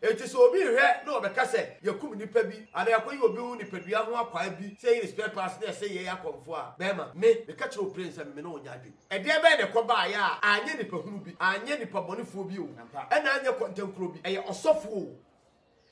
Enti sɛ obi rehwɛ na ɔbɛka sɛ yɛakum nnipa bi anaa yɛakɔyi obi ho nipadua ho akwaa bi sɛ yɛyi ne spare parts na yɛsɛ yɛyɛ akɔmfoɔ a, bɛrima, me, meka kyerɛ wo plen sɛ me ne wo nyɛ adwene. Ɛdeɛn bɛn na ɛkɔbaeɛ a anyɛ nipahunu bi, anyɛ nipa bɔnefoɔ bi o, ɛna anyɛ kɔntɛnkorɔ bi, ɛyɛ ɔsɔfoɔ o,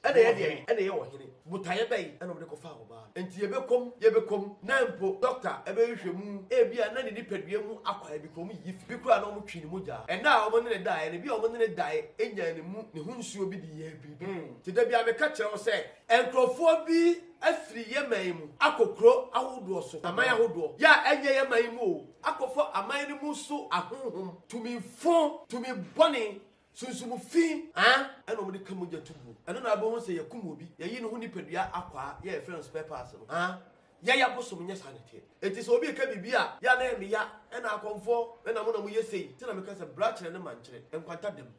ɛna ɛyɛ deɛn? Ɛna ɛyɛ ɔhene. Botaeɛ bɛn na wɔde kɔfaa ɔbaa no? Enti yɛbɛkɔ mu, yɛbɛkɔ mu, na mpo dɔkta bɛhwehwɛ mu, ebia na ne nipadua mu akwaa bi koraa wɔyiyi fi, bi koraa na wɔtwe ne mogya. Ɛnna a wɔne no daeɛ no, ebia wɔne no daeɛ nyaa ne mu, ne ho nsuo bi de yɛɛ biribi. Nti da biara meka kyerɛ wo sɛ, nkurɔfoɔ bi afiri yɛn man mu akɔ kuro ahodoɔ so, aman ahodoɔ, yɛ a ɛnyɛ yɛn man mu o, akɔfa aman no mu so ahonhom, tumi fo, tumi bɔne, Sunsum fi a ɛna wɔde ka mogya to gu. Ɛno na wobɛhu sɛ yɛkum obi, yɛyi ne ho nipadua akwaa, yɛ yɛfrɛ no spare parts no. A yɛyɛ abosom nyɛ saa na ɛteɛ. Enti sɛ obi reka biribi a, yɛ a na ɛyɛ me ya, ɛna akɔmfoɔ, ɛna mo na moyɛ sei. Nti na meka sɛ bra kyerɛ ne mankyerɛ, nkwanta da mu.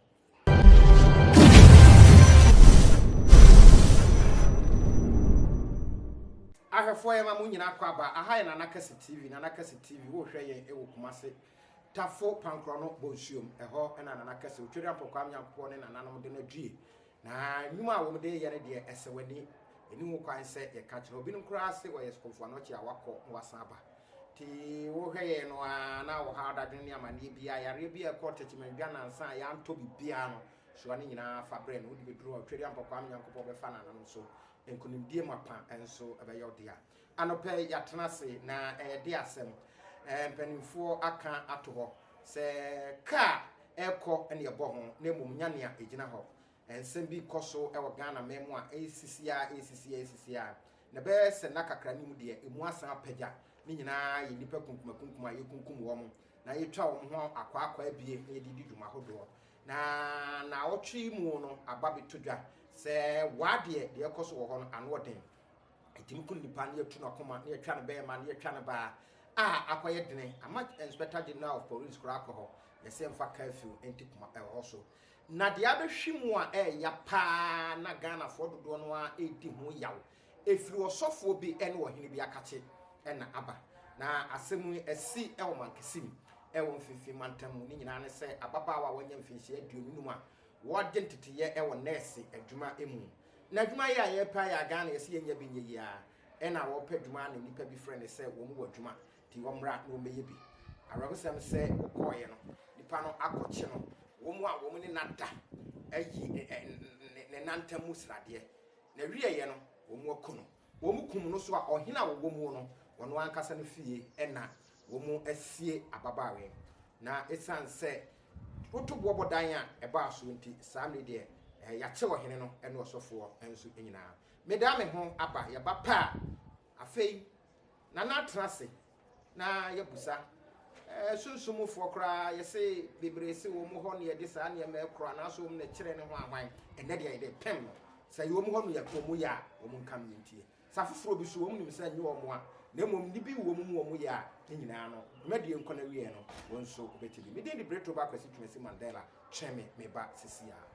Ahwɛfoɔ yɛma mo nyinaa kɔ aba, aha yɛ Nana Kɛse TV, Nana Kɛse TV, wohwɛ yɛn wɔ Kumase. Tafo Pankorɔ no bɔ nsuom, ɛhɔ na Nana Kɛse, Otweriampɔ Kwame Nyankopɔn ne nananom de no adue. Na nnwuma a wɔde reyɛ no deɛ, ɛsɛ w'ani. Ɛnni ho kwan sɛ yɛka kyerɛ. Obinom koraa se wɔyɛ Skomfo Anɔkye a wakɔ na wasan aba. Nti wohwɛ yɛn no ara na ɔhaw, dadwene ne amaneɛ biara, yareɛ bi a ɛkɔ Techiman dwa nansa a yɛantɔ biribiara no, soa ne nyinaa fa brɛ no. Wode bɛduru hɔ a, Otweriampɔ Kwame Nyankopɔn bɛfa nananom so. Nkonimdie mapa nso bɛyɛ wo dea. Anɔpa yi yɛatena ase na ɛyɛ asɛm. Mpanimfoɔ aka ato hɔ sɛ kaa ɛrekɔ ne ɛbɔ ho na mmom nya nea ɛgyina hɔ. Nsɛm bi kɔ so wɔ Ghana man mu a ɛresisi ara ɛresisi ara ɛresisi ara na ɛbɛyɛ sɛ nna kakra no mu deɛ ɛmu asan apagya. Ne nyinaa yɛ nnipa kunkumakunkum a yɛkunkum wɔn na yɛtwa wɔn ho akwaakwa abie na yɛde di dwuma ahodoɔ. Na naawɔtwe yi mu no aba bɛtɔ dwa sɛ waa deɛ deɛ ɛkɔ so wɔ hɔ no ano ɔden. Ɛtumi ku nipa na yɛtu n'akoma na yɛtwa no bɛrima na yɛtwa no baa a akɔyɛ dene ama Inspector General of Police koraa akɔ hɔ yɛsɛ mfa curfew nti kuma ɛwɔ hɔ so. Na deɛ abɛhwe mu a ɛɛya paa na Ghanafoɔ dodoɔ no ara ɛredi ho yaw ɛfiri ɔsɔfoɔ bi ne ɔhene bi akakye na aba. Na asɛm yi asi wɔ Mankesim ɛwɔ mfimfini mantam mu. Ne nyinaa ne sɛ ababaawa a wanya mfinhyia 25 a wɔagye nteteyɛ wɔ nɛɛse adwuma mu. Na adwuma yi a yɛpɛ ayɛ a Ghana yɛsɛ yɛnya bi nyɛ yi ara ɛna wɔpɛ adwuma na nnipa bi frɛ no sɛ wɔn wɔ adwuma nti wɔmmra na wɔmmɛyɛ bi. Awerɛhosɛm sɛ wɔkɔɔeɛ no nipa no akɔkye no wɔn a wɔn ne no ada ayi ne nantam mu sradeɛ na wieɛ no wɔn aku no. Wɔn kum no so a ɔhene a wɔwɔ mu no wɔn ankasa no fie ɛna wɔasie ababaawa yi. Na esiane sɛ woto boɔ bɔ dan a ɛbaa soɔ nti, saa mmerɛ yi deɛ, yɛakye ɔhene no ne ɔsɔfoɔ nso nyinaa. Medaa me ho aba, yɛba pɛ a, afei Nana atena ase na yɛabusa. Sunsumfoɔ koraa, yɛse bebree se wɔn hɔ na yɛde saa nneɛma ɛkorɔ anaasɛ wɔn na ɛkyerɛ ne ho ahwan. Ɛnnɛ deɛ yɛde pem no. Sɛ ɛyɛ wɔn hɔ no yɛ wɔn yɛ a, wɔn nka me yɛntie. Sɛ afoforɔ bi nso, wɔn nim sɛ ɛnyɛ wɔn a, na mmom nne bi wɔ wɔn mu wɔn yɛ a, ne nyinaa no, dwumadie nkɔ n'awieɛ no, wɔn nso wɔbɛte bi. Me din de Bretoba Kwasi Twumasi Mandela, twɛn me, meba sisi ara.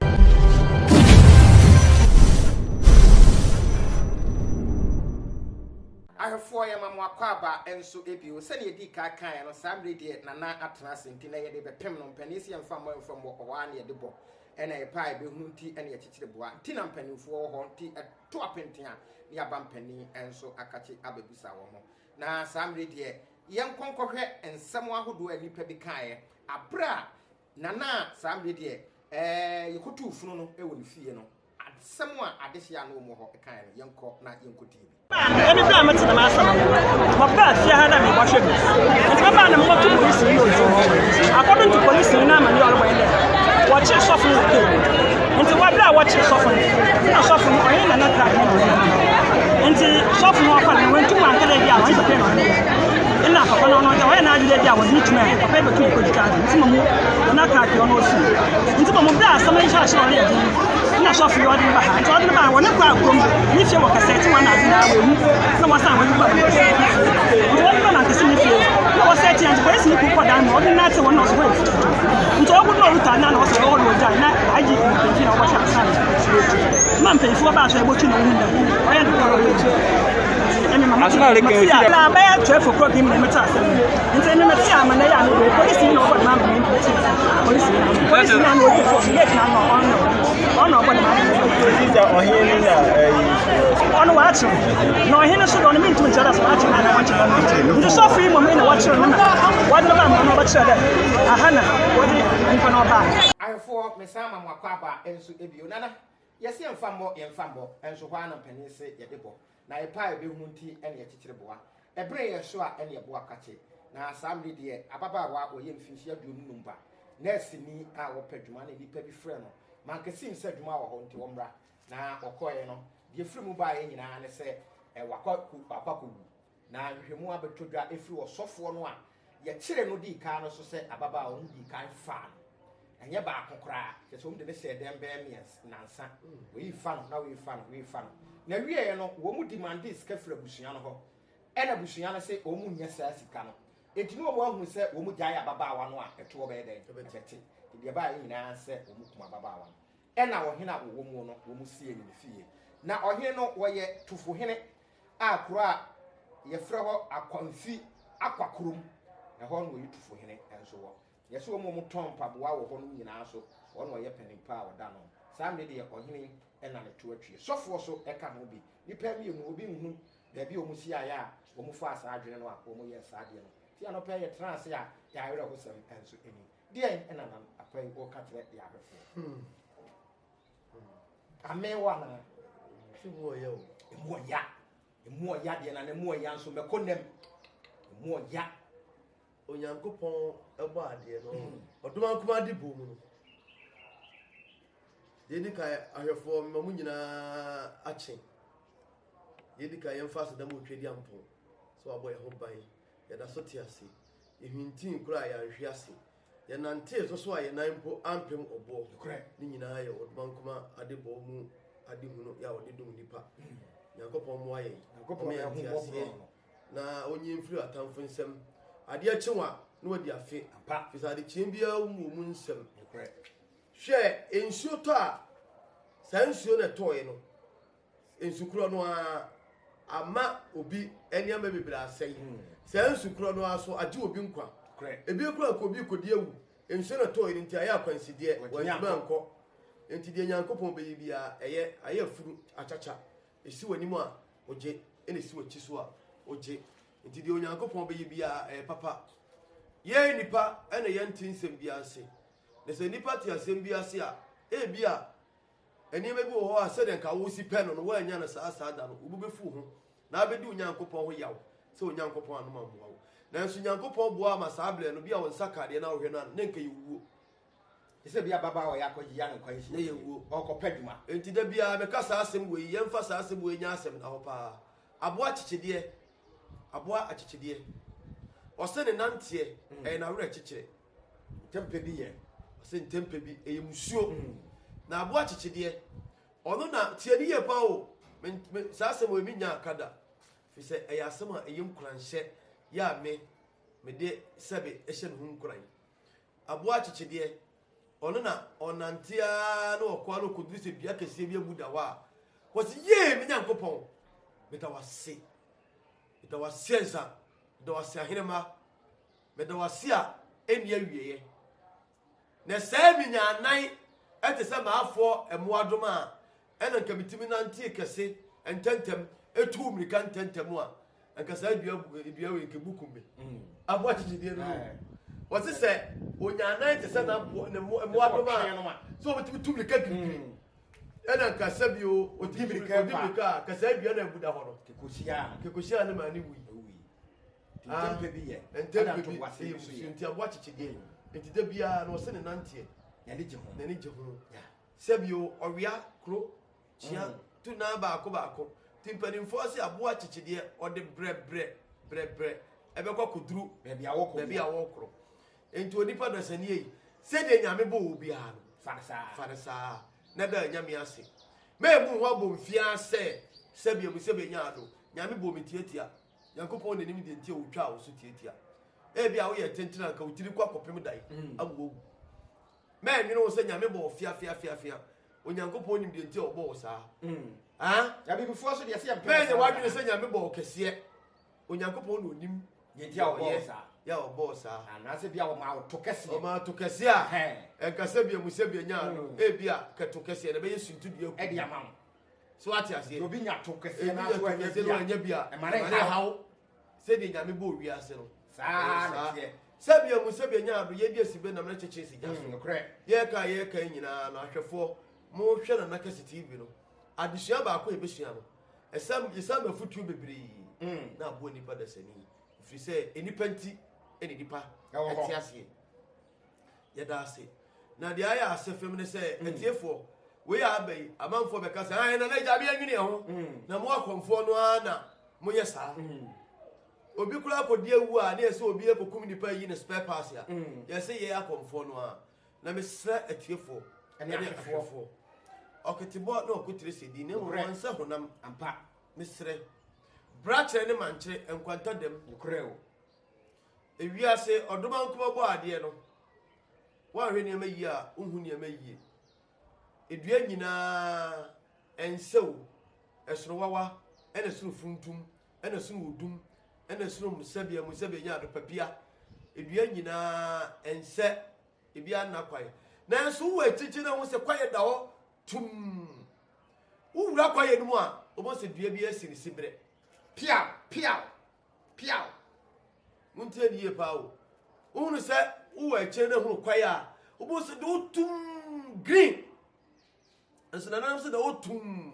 Ahwɛfoɔ yɛma mo akwaaba nso bio. Sɛdeɛ yɛdii kan kaeɛ no, saa mmerɛ yi deɛ Nana atena ase nti na yɛde rebɛpem no. Mpanin se yɛmfa mmɔ yɛmfa mmɔ, ɔhɔ ara na yɛde bɔ. Ɛna yɛpɛ a yɛbɛhunu nti na yɛkyekyere boa. Nti na mpanimfoɔ wɔ hɔ nti to apenten a ne aba mpanin nso akakye abɛbisa wɔn ho. Na saa mmerɛ yi deɛ, yɛnkɔ nkɔhwɛ nsɛm ahodoɔ a nnipa bi kaeɛ aberɛ a Nana a saa mmerɛ yi deɛ ɛɛ yɛkɔtuu funu no wɔ ne fie no, asɛm a adehyeɛ a na wɔn wɔ hɔ kaeɛ no, yɛnkɔ na yɛnkɔtie bi. Emi ber a metse dɛm asɛm no, mebaa fie ha dɛ mobɔhwɛ bi. Ntsi mebaa no mobɔto polisinyi no ogyina hɔ. According to polisinyi n'amanee a ɔrobɔ nye dɛ, wɔkyeer sɔfo no wɔ kaar mu. Ntsi wɔ ber a wɔkyeer sɔfo no, nna sɔfo no ɔnye Nana Krado no na wɔnam. Ntsi sɔfo no ɔkɔr no, oenntum annka dɛ bi a ɔnye papa yi na ɔnye no yɛ. Nna papa no ɔno dza ɔyɛ n'adwen dɛ bi a wɔdze no tum a papa yi botum ekotwitwa adze. Ntsi mbom Nana Krado ɔno osii. Ntsi mbom ber a asɛm yi hyɛɛ ase dɛ ɔreyɛ dzen no, Nna sɔfo yi ɔdze no ba ha, ntsi ɔdze no baa hɔn kɔr kurom, ne fie wɔ Kasɛɛtse hɔn adze nyinaa woehu, nna wɔsan hɔn kɔr Mankessim ne fie. Ntsi wɔdze ba Mankessim ne fie, nna wɔsɛɛtse hɛn, ntsi polisini kor kɔr dan mu, ɔdze ne nan tsee hɔn na ɔse hɔ yɛ futufutu. Ntsi ɔgu do na orutɔ anan na ɔse ɔwɔ do ogyae na IGP na mpanyimfo nyinaa wɔbɔhwɛ ansaana woetu. Mma mpanyimfo wɔbaa so a yebotu na wohun dɛ ɔyɛ nokwar ɔyɛ etu. Ntsi emi ma metse a, bɛyɛ 12 o'clock yi mu na metse asɛm yi. Ntsi emi metse a ama na yɛ a mebɔ polisini na ɔbɔ dɛm ama me metse polisini na polisini na ɔdi fo gate na ɔno ɔno ɔbɔ dɛm ama me. Sɛ ɔhene no na ɛyi. Ɔno wɔakye no. Na ɔhene nso deɛ ɔno mentum nkyerɛ dɛ sɛ wɔakye no anaa wɔnkyere no. Nti sɔfo yi mmom na wɔkyere no na wɔde no baa ma ɔno ɔbɛkyerɛ dɛ aha na wɔde nyimpa no ɔbaa. Ahwɛfoɔ mesan ma mo akwaaba nso bio. Nana, yɛse yɛmfa mmɔ yɛmfa mmɔ, nso hɔ ara na mpanin se yɛde bɔ. Na yɛpɛ a yɛbɛhunu nti na yɛkyekyere boa. Ɛbere yɛn so a ɛne ɛboa kakye. Na saa mmere deɛ ababaawa a ɔyɛ mfinhyia 25 ba, nɛɛseni a ɔpɛ adwuma na nnipa bi frɛ no Mankasim sɛ adwuma wɔ hɔ nti ɔmmra. Na ɔkɔeɛ no, deɛ ɛfiri mu baeɛ nyinaa ne sɛ wakɔ akɔwu. Na nhwehwɛmu abɛtɔ dwa ɛfiri ɔsɔfoɔ no a yɛkyeree no dii kan no so sɛ ababaawa no dii kan faa no. Ɛnyɛ baako koraa, kyerɛ sɛ wɔde no hyɛɛ dɛm bɛyɛ mmiɛnsa, nnansa. Wei fa no, na wei fa no, wei fa no. Na wieeɛ no, wɔn demandee sika firi abusua no hɔ. Ɛna abusua no se wɔn nnya saa sika no. Enti na wɔn ahunu sɛ wɔn gyae ababaawa no a, ɛtoɔ bɛyɛ dɛn? Ɛbɛte. Nti deɛ ɛbaeɛ nyinaa sɛ wɔn kum ababaawa no. Ɛna ɔhene a wɔwɔ mu no, wɔn siee no ne fie. Na ɔhene no, wɔyɛ Tufohene a kuro a yɛfrɛ hɔ Akwanfi Akwakurom, ɛhɔ na ɔyɛ Tufohene nso wɔ. Yɛse wɔn a wɔtɔn mpaboa wɔ hɔ nom nyinaa nso, ɔno na ɔyɛ panin pa a ɔda ano. Saa mmerɛ deɛ ɔhene yi na ne to atwie. Sɔfoɔ nso ka ho bi. Nnipa mmienu, obi nhunu baabi a wɔhyiaeɛ a wɔfaa saa adwene no a wɔyɛɛ saa adeɛ no. Nti anɔpa yi yɛtenaa ase a yɛn awerɛhosɛm nso ni. Deɛn na Nan apa yi wɔka kyerɛ yɛn ahwɛfoɔ? Amee wɔ anaa? Emu ɔya o. Emu ɔya. Emu ɔya deɛ na emu ɔya nso mɛkɔ nam. Emu ɔya. Onyankopɔn bɔ adeɛ no ɔdomankoma ade bɔ mu no deɛ ɛdi kan ahwɛfoɔ mma mu nyinaa akye deɛ ɛdi kan yɛmfa aseda mu otwa di ampɔn sɛ wabɔ yɛn ho ban yɛda so te ase yɛhwintii koraa yɛanhwe ase yɛnantee so so a yɛn nan mpo ampem ɔboɔ ne nyinaa yɛ ɔdomankoma ade bɔ mu ade hunu yɛ a ɔde dom nipa Nyankopɔn mmoa yɛn ɔma yɛn nteaseɛ Na onyi mfiri atamfo nsam. Adeɛ kye wo a, na wadi afe. Firi sɛ adekyeɛ biara wɔ mu nsam. Hwɛ, nsuo tɔ a, saa nsuo no ɛtɔeɛ no, nsu korɔ no ara ama obi nneɛma bebree asɛe. Hmm. Saa nsu korɔ no ara so agye obi nkwa. Ebi kura kɔ obi kɔdi awu. Nsuo no ɛtɔeɛ no nti ayɛ akwansideɛ, wantumi ankɔ. Nti deɛ Nyankopɔn bɛyi biara ɛyɛ ayɛ afunu akyakya. Esi w'anim a, ogye, ɛna esi w'akyi so a, ogye. Nti deɛ Onyankopɔn bɛyɛ biara, ɛyɛ papa. Yɛn nnipa na yɛnte nsɛm bi ase. Na sɛ nnipa te asɛm bi ase a, ebia nneɛma bi wɔ hɔ a sɛdeɛ nka wosi pɛ no no, woannya no saa saa da no, wo bo bɛfu ho na abɛdi Onyankopɔn ho yaw sɛ Onyankopɔn anom ammoa wo. Nanso Nyankopɔn boa ma saa berɛ no, bi a wo nsa ka adeɛ na wohwɛ no a, na nka yɛwuo. Te sɛ bi ababaawa yɛ akɔyia no nkwanhyia na yɛwuo. Ɔrekɔpɛ adwuma. Enti da biara meka saa asɛm wei, yɛmfa saa asɛm wei nyɛ asɛm da hɔ paa. Aboa akyekyedeɛ, aboa akyekyedeɛ. Ɔse ne nanteɛ, mm. ɛyɛ n'awerɛkyekyerɛ. Ntɛmpɛ bi yɛ. Ɔse ntɛmpɛ bi, ɛyɛ musuo. Mm. Na aboa akyekyedeɛ, ɔno na, tie ne yie paa o, me, me, saa asɛm wei menya aka da. Firi sɛ ɛyɛ asɛm a ɛyɛ nkuranhyɛ yɛ a me, mede sɛbe ɛhyɛ me ho nkuran. Aboa akyekyedeɛ, ɔno na ɔnante ara na ɔkɔ ara na ɔkɔduru sɛ dua kɛseɛ bi abu da hɔ a, wɔsi yee me Nyankopɔn, meda wase, meda wase ansa, meda wase ahenema, meda wase a ɛnni awieɛ. Na sɛɛ menya anan ɛte sɛ maafoɔ mmoadoma a, ɛna nka metumi nantee kɛse ntɛntɛm, etuu mmirika ntɛntɛm a, nka saa dua dua wei nka ebu kum me. Mm. Aboa kyekyedeɛ no wɔte sɛ onya anan te sɛ n'aboa ne mmoadoma a sɛ wɔbɛtumi tu mmirika girigiri mm. ɛna nka sɛbi o ɔdi mmirika a ka saa dua no abu da hɔ no kekosia no maa ne wui ntɛmpɛ bi yɛ ntɛmpɛ bi ɛyɛ musuo nti aboa kyekyedeɛ nti da biara na ɔsɛ ne nanteɛ n'ani gye ho n'ani gye ho Sɛbio ɔwea koro kyea tu nan baako baako nti mpanimfoɔ se aboa kyekyedeɛ ɔde brɛbrɛ brɛbrɛ ɛbɛkɔ akɔduru baabi a wɔkɔ baabi a wɔkorɔ nti onipa dasani yi sɛdeɛ nyame bɔ wɔ biara no fa no saa fa no saa na da nyame ase mɛmu ho abɔ mfiaa sɛ sɛbio mu sɛ bɛnya ado nyame bɔ me tiatia nyankopɔn n'anim deɛ nti a wɔtwaa wo so tiatia ebi a woyɛ tenten anka wo tiri kɔ akɔpem dan ama wawu Mɛnnwene ho sɛ Nyame bɔ wo feafeafeafea. Onyankopɔn nim deɛ nti a ɔbɔ wo saa. Mm. Ah? Abibifoɔ so deɛ sɛ yɛmpɛ Mɛnyɛ w'adwene sɛ Nyame bɔ wo kɛseɛ. Onyankopɔn na onim deɛ nti a ɔbɔ wo saa. Yɛ a ɔbɔɔ saa. Anaasɛ bi a ɔmaa wo to kɛseɛ. Ɔmaa to kɛseɛ a, ɛnka sɛbea mu sɛbea nyaa no, mm. ebi a kɛto kɛseɛ na ɛbɛyɛ suntidua ku. Ɛde ama wo. So ate aseɛ. Obi nya to kɛseɛ na so anya bi a, ɛma ne haw. Sɛdeɛ Nyame bɔɔ wiase no. Saa na ɛteɛ. Sɛbea mu sɛbea nyaa do, yɛde asi bɛ nam ne kyekyere si gya so. Mm, nokorɛ. Yɛka a yɛka yi nyinaa no, ahwɛfoɔ, mohwɛ Nana Kɛse TV no, adesua baako a yɛbɛsua no, ɛsam, yɛsam afutuo bebree mm. na aboa nipa dasani. Ɛfiri sɛ, nnipa nti na nnipa ɛte aseɛ. Yɛda ase. Na deɛ ayɛ ase fam ne sɛ, mm. atiefoɔ, wei a aba yi, amanfoɔ bɛka sɛ, ah, Nana agya me anwene ho. Mm. Na mo akɔmfoɔ no ara na moyɛ saa. Mm. Obi koraa kɔdi awu a, ne yɛ sɛ obi akɔkum nipa yi ne spare parts a, yɛsɛ yɛ akɔmfoɔ no ara. Na mesrɛ atiefoɔ ne ahwɛfoɔ, ɔketebɔ na ɔkotire sɛ di, na mmom wɔnsɛ honam. Ampa. Mesrɛ. Brakyerɛ ne mankyere nkwanta dam. Nokorɛ o. Ewiase ɔdomankoma bɔ adeɛ no, woanhwɛ nneɛma yie a, wonhu nneɛma yie. Edua nyinaa ɛnsɛ o, ɛsono wawa, ɛna ɛsono funtum, ɛna ɛsono odum, ɛna ɛsono musɛbea musɛbea nya adopapia. Edua nyinaa ɛnsɛ, ebi anna kwae. Nanso wowɔ akyirikyiri na wohu sɛ kwaeɛ da hɔ tumm. Wowura kwaeɛ no mu a, wobɛhu sɛ dua bi asi ne siberɛ. Piaw! Piaw! Piaw! Montie ne yie paa o. Wohunu sɛ wowɔ akyire no hunu kwaeɛ a, wobɛhu sɛ deɛ wotum green. Nso nananom sɛ deɛ wotum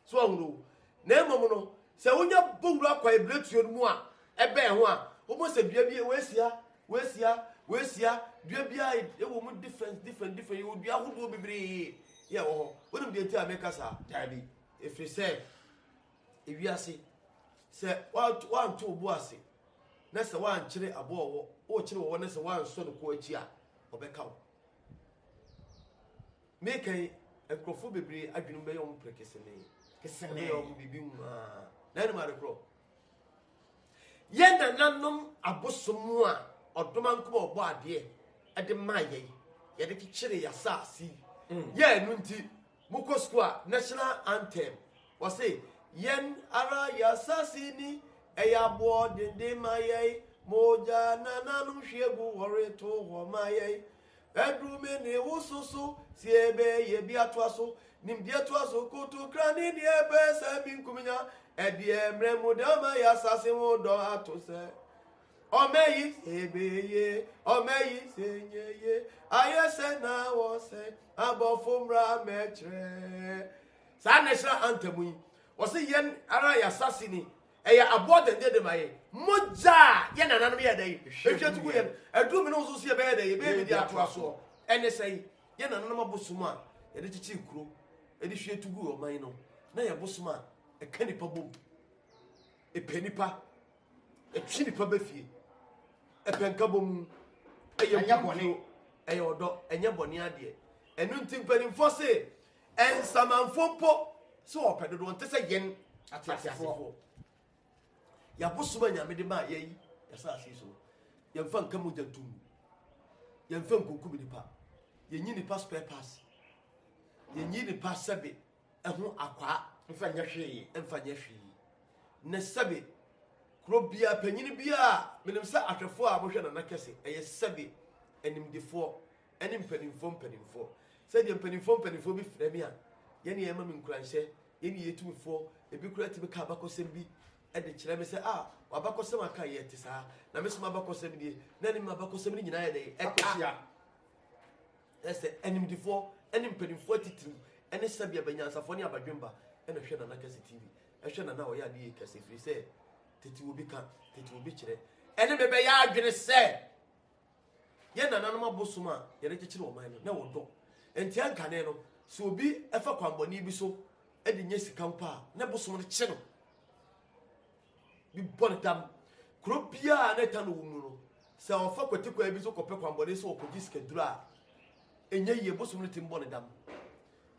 so ahunu o. Na mmom no, sɛ wonya bɔ wura kwaeɛ biretuo no mu a, ɛbɛn ho a, wobɛhu sɛ dua bi wɔasia, wɔasia, wɔasia, dua biara ɛwɔ mu different, different, different. Yɛwɔ dua ahodoɔ bebree yɛ wɔ hɔ. Wonim deɛ nti a meka saa? Daabi. Ɛfiri sɛ, ewiase, sɛ woanto wo bo ase na sɛ woankyere aboa ɔwɔ, worekyere ɔwɔ na sɛ woansɔ no kɔn akyi a, ɔbɛka wo. Meka yi, nkurɔfoɔ bebree adwene mu bɛyɛ wɔn pere kesenee. Kesenee. Ɛbɛyɛ wɔn biribi nwa. Na ɛnum ade korɔ. Yɛn nananom abosom a ɔdomankoma ɔbɔ adeɛ ɛde maa yɛn, yɛde kyekyere yɛn asaase yi. Mm. Yɛ ɛno nti, mokɔ sukuu a national anthem wɔse yɛn ara yɛ asase ni ɛyɛ aboɔ denden ma yɛn mogya nananom hwie gu wɔreto hɔ ma yɛn Aduru me ne wo so so si ebe yɛ bi atoa so nimdeɛ toa so kotokra ne deɛ ɛpɛ sɛ minkum nya ɛdeɛ mmerɛ mu dɛ ɔma yɛ asase ho dɔ ato sɛ ɔmɛ yi sɛ ebe ye ɔmɛ yi sɛ nye ye ayɛ sɛ na wɔ sɛ abɔfo mmra mɛkyerɛ saa national anthem yi wɔse yɛn ara yɛ asase ni Ɛyɛ aboɔ denden de ma yɛn. Mogya a yɛn nananom yɛɛ dɛn? Ehwie to gu yɛn. Aduru mene wo nso so yɛbɛyɛ dɛn? Yɛbɛyɛ bi de atoa soɔ. Ɛne sɛn? Yɛn nananom abosom a yɛde kyekyee kuro de hwie to guu ɔman no, na yɛ bosom a ɛka nipa bom. Ɛpɛ nipa. Ɛtwe nipa ba fie. Ɛpɛ nkabɔmu. Ɛyɛ mpuntuo. Ɛyɛ ɔdɔ. Ɛnyɛ bɔne adeɛ. Ɛno nti mpanimfoɔ se Nsamanfoɔ mpo sɛ wɔpɛ dodoɔ nte sɛ yɛn ateasefoɔ. Yɛabosom a Nyame de maa yɛn yɛasase yi so no, yɛmfa nka mogya nto mu. Yɛmfa nkunkum nipa. Yɛnyi nipa spare parts. Yɛnyi nipa sɛbe ɛho akwaa. Mfa nyɛ hwee. Mfa nyɛ hwee. Ne sɛbe kuro biara panyini biara menim sɛ ahwɛfoɔ a mohwɛ Nana Kɛse ɛyɛ sɛbe animdefoɔ ne mpanimfoɔ mpanimfoɔ. Sɛdeɛ mpanimfoɔ mpanimfoɔ bi frɛ me a, yɛne yɛma me nkuranhyɛ, yɛne yɛ tumifoɔ, ebi koraa tumi ka abakɔsɛm bi de kyerɛ me sɛ, ah, w'abakɔsɛm aka yɛ te saa, na me so m'abakɔsɛm nie, na ne m'abakɔsɛm no nyinaa yɛ dɛn ɛka. Ɛsɛ animdifoɔ ne mpanimfoɔ atitiriw ne sɛbea banyansafoɔ ne abadwemba ɛna hwɛ Nana Kɛse TV, ɛhwɛ Nana a ɔyɛ adeɛ yɛ kɛse, ɛfiri sɛ tete obi ka, tete obi kyerɛ, ɛne mebɛyɛ adwene sɛ Yɛn nananom abosom a yɛde kyekyere ɔman no, na ɛwɔ dɔ. Enti ankane no, sɛ obi fa kwammɔne bi so de nya sika mpo a, na bosom no kye no bi bɔ no dam. Kuro biara a na ɛta no wɔ mu no, sɛ ɔfa kwati kwan bi so kɔpɛ kwammɔne sɛ ɔkɔgye sikaduro a, ɛnyɛ yie, bosom no tumi bɔ no dam.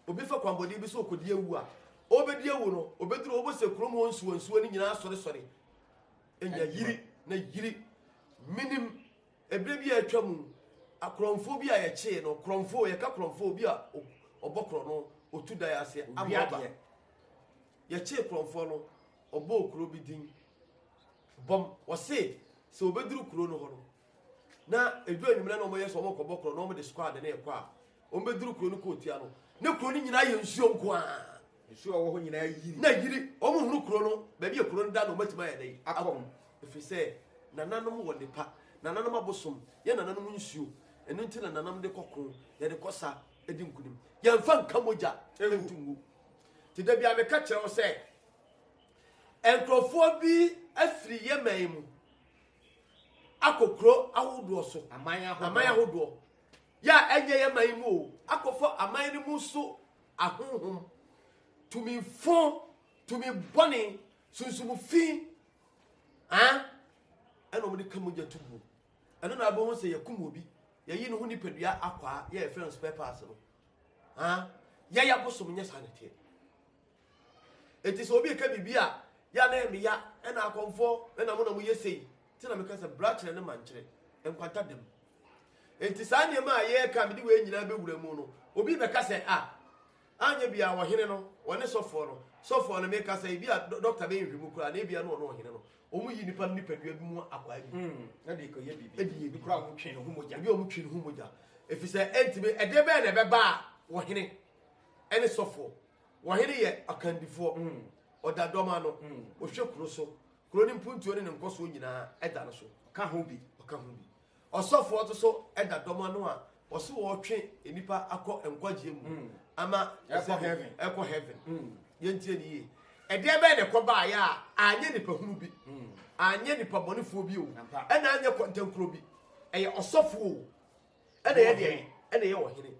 Obi fa kwammɔne bi so ɔkɔdi awu a, ɔbɛdi awu no, ɔbɛduru ɔbɔ sɛ kurom hɔ nsuo nsuo no nyinaa sɔresɔre. Ɛnya yiri na yiri. Menim Ɛberɛ bi a atwa mu, akorɔmfoɔ bi a yɛkyee no, korɔmfoɔ, yɛka korɔmfoɔ, obi a ɔbɔ korɔ no, ɔtu dan ase, ama ɔba. Yɛkyee korɔmfoɔ no, ɔbɔɔ kuro bi din, bɔm. Wɔse, Sɛ wɔbɛduru kuro no hɔ no, na ɛduru anwummerɛ na wɔyɛ sɛ wɔkɔbɔ korɔ na wɔde squad no rekɔ a, wɔbɛduru kuro no kɔɔtia no, ne kuro no nyinaa yɛ nsuo nko ara. Nsuo a ɛwɔ hɔ nyinaa yiri. Na yiri. Wɔn hunu kuro no, baabi a kuro no da no, wɔatumi ayɛ dɛ akɔ mu. Ɛfiri sɛ nananom wɔ nnepa, nananom abosom, yɛ nananom nsuo. Ɛno nti na nananom de kɔ ko, yɛde kɔ sa, di nkunim. Yɛmfa nka mogya nto ngu. Nti da biara meka kyerɛ wo sɛ, nkurɔfoɔ bi afiri yɛ man mu akɔ kuro ahodoɔ so, aman ahodoɔ, yɛ a ɛnyɛ yɛ man mu o, akɔfa aman no mu so ahonhom, tumi fo, tumi bɔne, sunsum fi, ah, ɛna wɔde ka mogya to mu. Ɛno na abɛhu sɛ yɛkum obi, yɛyi ne ho nipadua akwaa, yɛ yɛfrɛ no spare parts no. Ah, yɛyɛ abosom nyɛ saa na ɛteɛ. Enti sɛ obi reka biribi a, yɛ a na ɛyɛ me ya, ɛna akɔmfoɔ, ɛna mo na moyɛ sei. Nti na meka sɛ bra kyerɛ ne ma nkyerɛ, nkwanta da mu. Enti saa nneɛma a yɛreka a mede wei nyinaa bɛwura mu no, obi bɛka sɛ ah, anyɛ biara ɔhene no, ɔne sɔfoɔ no, sɔfoɔ no meka sɛ ebi a dɔkta bɛyɛ nhwehwɛmu koraa na ebia na ɔne ɔhene no, wɔn yi nipa no nipadua bi mu akwaa bi. Na de kɔyɛ biribi. Ɛde yɛ Ebi koraa wɔn twe ne ho mogya. Ebi a wɔn twe ne ho mogya. Efisɛ ɛntumi, ɛdeɛ bɛyɛ na ɛbɛba a ɔhene ɛne sɔfoɔ. Ɔhene yɛ ɔkandifoɔ, ɔda dɔm ano, ɔhwɛ kuro so, kuro no mpuntuo ne ne nkɔsoɔ nyinaa ɛda no so. Ɔka ho bi. Ɔka ho bi. Ɔsɔfoɔ nso so ɛda dɔm ano a ɔso ɔretwe nnipa akɔ nkwagyeɛ mu ama Ɛkɔ heaven. Ɛkɔ heaven. Yɛntie ne yie. Ɛdeɛ bɛyɛ na ɛkɔ baeɛ a anyɛ nipa hunu bi, anyɛ nipa bɔnefoɔ bi o, ɛna anyɛ kɔntɛnkuro bi. Ɛyɛ ɔsɔfoɔ o, ɛna ɛyɛ deɛ ɛna ɛyɛ ɔhene.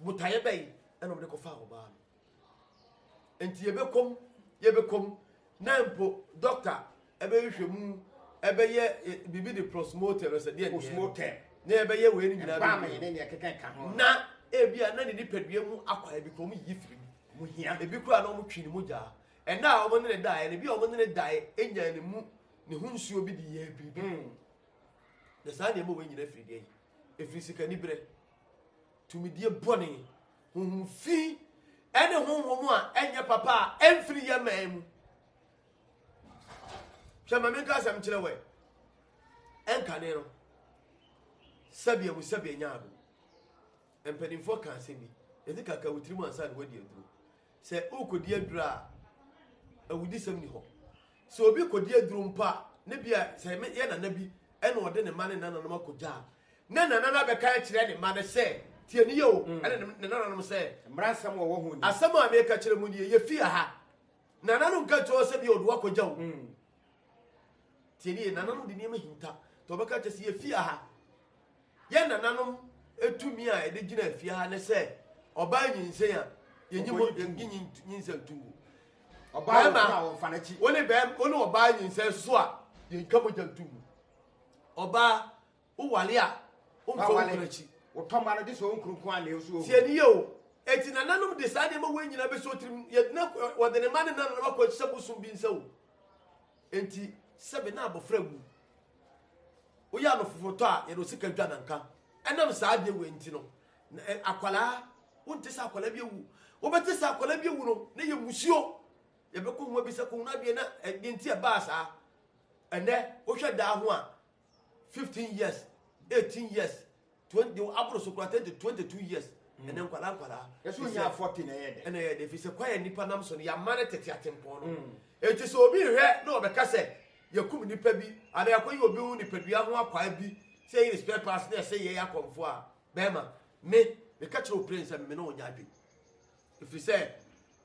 Botaeɛ bɛyi ɛna ɔde kɔfa ɔbaa no. Nti yɛbɛkɔm yɛbɛkɔm na mpo dɔkta ɛbɛhwehwɛ mu ɛbɛyɛ biribi de postmortem ɛsɛ deɛ Postmortem. na yɛbɛyɛ wei no nyinaa Ɛbaa ma bɛwie. yɛne nea ɛkeka ka ho. Na ebia na ne nipadua mu akwaa bi kora wɔn yiyi firi mu. Mo hia. Ebi koraa na wɔn twi ne mogya. Ɛna a wɔn ne ne daeɛ no, ebi a wɔn ne ne daeɛ enya ne mu ne ho nsuo bi de yɛ biribi. Na saa nneɛma wei nyinaa firi deɛ yi. Efiri sikaniberɛ, tumidie bɔne, honhom fi, ɛne honhom a ɛnyɛ papa a ɛmfiri yɛ man mu. Hwɛ ma menka asɛm kyerɛ wɛ. Ɛnkane no, sɛbea mu sɛbea nya ado. Mpanimfoɔ ka asɛm bi, yɛde kaka wo tirim ansa na woadi aduro. Sɛ wokɔdi aduro a, awudisɛm ni hɔ. Sɛ obi kɔdi aduro mpo a, ne bi a sɛ yɛ nana bi ɛna ɔde ne mma ne nananom akɔgya a, ne nana no abɛka akyerɛ ne mma no sɛ, tie ne yɛ o, ɛne ne nananom sɛ, Mmara nsɛm wɔ wɔ ho ni. Asɛm a meka kyerɛ mu nie, yɛfie ha. Nana no nka kyerɛ sɛ bi ɔde wakɔgya o. Tie ne yɛ, nananom de nneɛma hinta. Nti ɔbɛka kyerɛ sɛ yɛfie ha. Yɛn nananom tumi a yɛde gyina afie ha ne sɛ ɔbaa nyinsɛn a yɛnyi mo yɛnyi nyinsɛn nto ngu. Ɔbaa wɔ koro a wɔmfa n'akyi. Wo ne bɛrima wo ne ɔbaa nyinsɛn so a yɛntwa mogya nto ngu. Ɔbaa wowale a womfa wo kunu akyi. Wotɔ mma no de sɛ wo nkuru nko a na ɛso owu. Tie ne yie o. Eti nananom de saa nneɛma wei nyinaa bɛsi otirim. Yɛdina wɔde ne mma ne nananom akɔ akyi sɛ bosom bi nsa o. Enti sɛbe na abɔfra wu. Woyɛ anofofotɔ a yɛde osika dwa nanka. Ɛnam saa adeɛ wei nti no, akwadaa, wonte sɛ akwadaa bi awu. Wobɛte sɛ akwadaa bi awu no, na yɛ musuo. Yɛbɛkɔ ho abisa kɔhunu adeɛ na ɛdeɛ nti ɛbaa saa. Ɛnɛ, wohwɛ daa ho a, 15 years, 18 years, 20, aboro so koraa 20, 22 years. Ɛnɛ nkwadaa nkwadaa. Ɛso nya 40 na ɛyɛ dɛ. Ɛna ɛyɛ dɛ, ɛfiri sɛ kwan a nnipa nam so no, yɛama no tete atempɔn no. Enti sɛ obi rehwɛ na ɔbɛka sɛ yɛkum nipa bi anaa yɛakɔyi obi ho nipadua ho akwaa bi sɛ yɛyi ne spare parts na ɛsɛ yɛyɛ akɔmfoɔ a, bɛrima, me, meka kyerɛ wo plen sɛ me ne wo nyɛ adwene. Ɛfiri sɛ